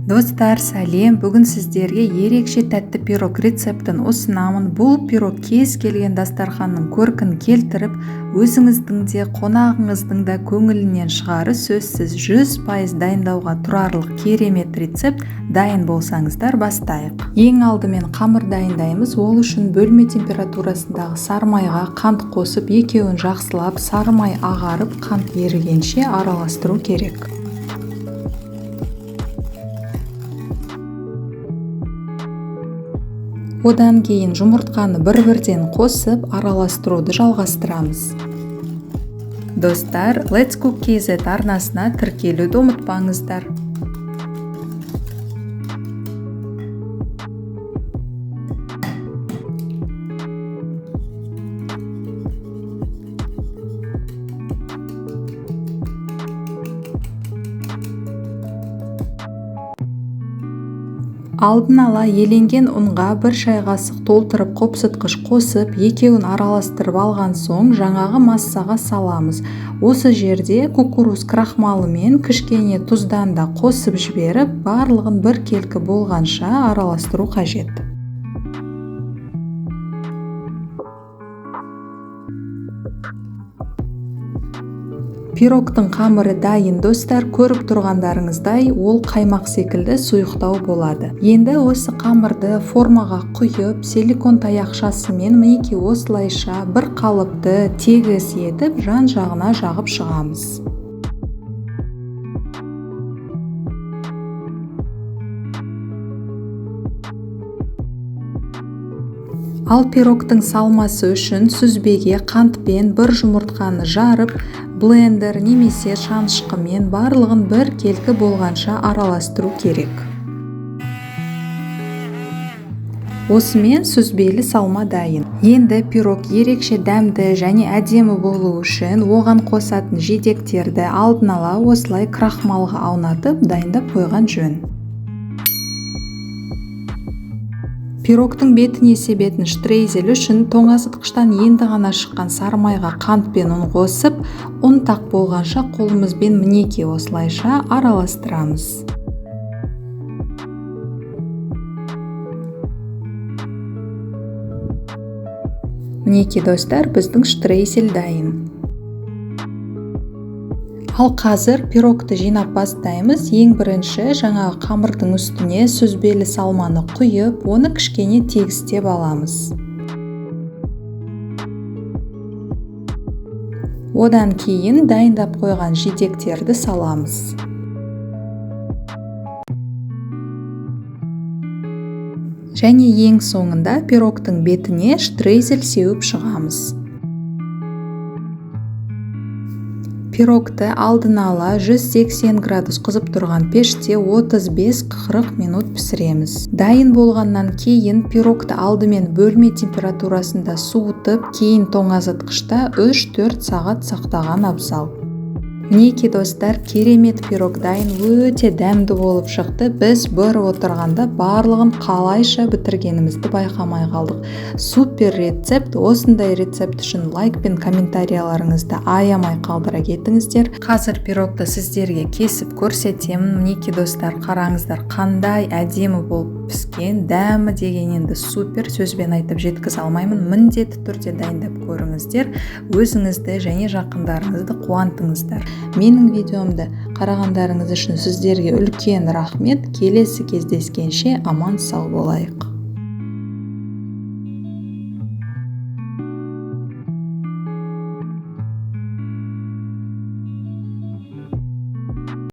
Достар, сәлем! Бүгін сіздерге ерекше тәтті пирог рецептін ұсынамын. Бұл пирог кез келген дастарханның көркін келтіріп, өзіңіздің де, қонағыңыздың да көңілінен шығары сөзсіз. 100% дайындауға тұрарлық керемет рецепт. Дайын болсаңыздар, бастайық. Ең алдымен қамыр дайындаймыз. Ол үшін бөлме температурасындағы сары майға қант қосып, екеуін жақсылап сары май ағарып, қант ерігенше араластыру керек. Одан кейін жұмыртқаны бір-бірден қосып, араластыруды жалғастырамыз. Достар, Let's Cook KZ арнасына тіркелуді ұмытпаңыздар. Алдын ала еленген ұнға бір шай қасық толтырып қопсытқыш қосып, екеуін араластырып алған соң жаңағы массаға саламыз. Осы жерде кукуруз крахмалы мен кішкене тұздан да қосып жіберіп, барлығын біркелкі болғанша араластыру қажет. Пирогтың қамыры дайын, достар. Көріп тұрғандарыңыздай, ол қаймақ секілді сұйықтау болады. Енді осы қамырды формаға құйып, силикон таяқшасымен мінекей осылайша бір қалыпты тегіс етіп жан-жағына жағып шығамыз. Ал пирогтың салмасы үшін сүзбеге қантпен бір жұмыртқаны жарып, блендер немесе шанышқымен барлығын бір келкі болғанша араластыру керек. Осымен сүзбелі салма дайын. Енді пирог ерекше дәмді және әдемі болу үшін оған қосатын жидектерді алдын ала осылай крахмалға аунатып дайындап қойған жөн. Пирогтың бетіне себетін штрейзель үшін тоңазытқыштан енді ғана шыққан сары майға қант пен ұн қосып, ұнтақ болғанша қолымызбен мінекей осылайша араластырамыз. Мінекей, достар, біздің штрейзель дайын. Ал қазір пирогты жинап бастаймыз. Ең бірінші жаңағы қамырдың үстіне сүзбелі салманы құйып, оны кішкене тегістеп аламыз. Одан кейін дайындап қойған жидектерді саламыз. Және ең соңында пирогтың бетіне штрейзель сеуіп шығамыз. Пирогты алдын ала 180 градус қызып тұрған пеште 35-40 минут пісіреміз. Дайын болғаннан кейін пирогты алдымен бөлме температурасында суытып, кейін тоңазытқышта 3-4 сағат сақтаған абзал. Мінекей, достар, керемет пирог дайын, өте дәмді болып шықты. Біз бір отырғанда барлығын қалайша бітіргенімізді байқамай қалдық. Супер рецепт. Осындай рецепт үшін лайк пен комментарияларыңызды аямай қалдыра кетіңіздер. Қазір пирогты сіздерге кесіп көрсетемін. Мінекей, достар, қараңыздар, қандай әдемі болып піскен, дәмі деген енді супер, сөзбен айтып жеткізе алмаймын. Міндетті түрде дайындап көріңіздер, өзіңізді және жақындарыңызды қуантыңыздар. Менің видеомды қарағандарыңыз үшін сіздерге үлкен рахмет. Келесі кездескенше аман сау болайық.